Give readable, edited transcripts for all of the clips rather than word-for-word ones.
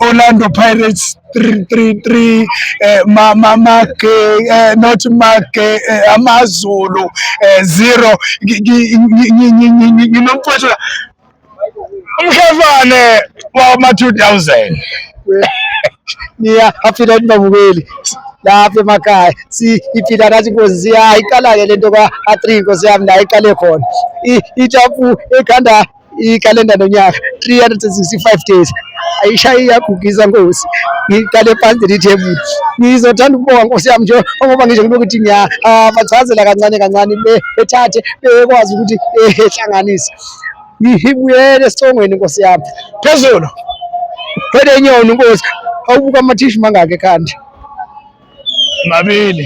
Orlando Pirates 333 ma ma ma not ma AmaZulu 0. Nginomfowethu la, umhlafane wama 2000. Niya aphila nibabukeli lapha emakhaya, iphila nathi inkosi. Siyayiqala-ke lento ka-3, inkosi yami, la iqale khona itshapu ekhanda ikhalenda nonyaka 365 days ayishaye iyagugisa nkosi. Ngiqale phansi leli-table, ngizothanda ukubonga nkosi yami nje ngoba ngisho ngilokhu ukuthi ngiyabachazela kancane kancane, bethathe bekwazi ukuthi behlanganise. Ngibuyele esicongweni nkosi yami. Phezulu. Phele inyoni nkosi, awubuka amathishu mangaki ekhanda? 2.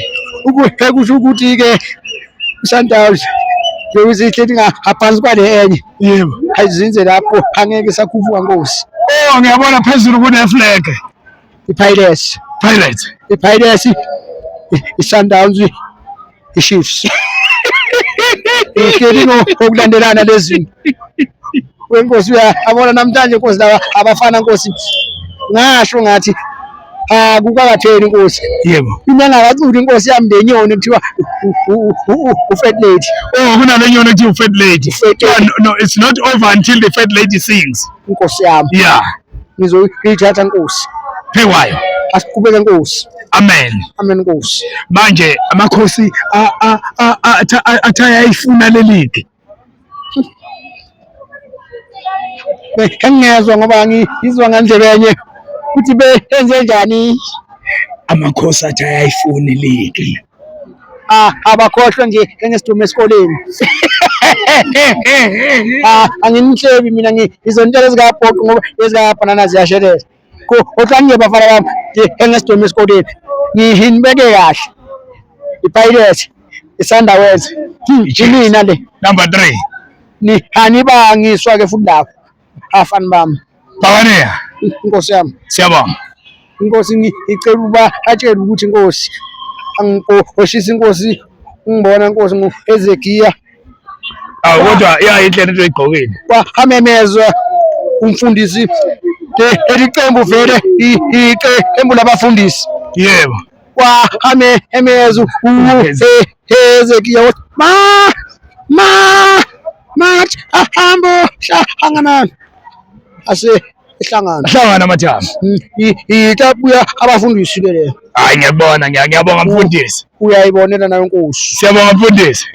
Kusho ukuthi-ke uSundowns njengoba ihleli ngaphansi kwale enye. Yebo. Ayizinze lapho, angeke sakhuphuka nkosi. Oh, ngiyabona phezulu kune flag. I-Pirates. Pirates. I-Pirates, i-Sundowns, i-Chiefs ihleli ngokulandelana lezi wenkosi. Uyabona namhlanje nkosi, laba abafana nkosi, ngasho ngathi akukakatheni nkosi. Yebo. Inyanga kaculi inkosi yami, le nyoni kuthiwa u-fat lady. Oh, kunale nyoni ekuthiwa u-fat lady. Fat lady. No, it's not over until the fat lady sings. Inkosi yami. Ngizoyithatha nkosi. Phekwayo. Asiqhubeke nkosi. Amen. Amen nkosi. Manje amakhosi athi ayayifuna le league. Engingezwa ngoba ngizwa ngandlebe enye ukuthi benze njani. Amakhosi athi ayayifuna i-league. Ah, abakhohlwa nje engesidumo esikoleni. Ah, anginihlebi mina, ngizonitshela ezikabhoqo ngoba ezikabhanana ziyashelela. Kodwa bafana bami, engesidumo esikoleni ngihinibeke kahle. I-Pirates, iSundowns, imina le. Number 3. Ni anibangiswa ke futhi lapho afani bami. Bhakaniya. Inkosi yami. Siyabonga. Inkosi ngicela ukuba atshele ukuthi inkosi angikoshisa inkosi ngibona inkosi nguHezekiya. Awu, kodwa iyayinhle into oyigqokile. Kwahamemezwa umfundisi leli qembu vele iqembu labafundisi. Yebo. Kwahamemezwa uHezekiya ma ma mathi ahambo hlangana ase ehlangana. Hlangana amathambo. Itabuya abafundisi ke leyo. Hayi, ngiyabona, ngiyabonga mfundisi. Uyayibonela nayo nkosi. Siyabonga mfundisi.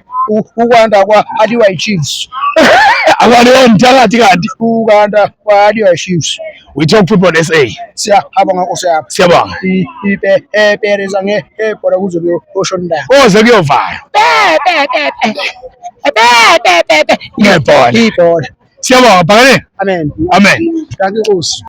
Ukwanda kwa aliwa i-Chiefs. Akwaliwa mthakathi kanti. Ukwanda kwaliwa i-Chiefs. We Talk Football SA. Siyabonga nkosi yami. Siyabonga. Ipe epereza nge ebhola kuze kuyoshona. Oze kuyovala. Pe pe pe pe. Pe pe pe pe. Ngebhola. Ibhola. Siyabonga bhakane. Amen. Amen. Dankie nkosi.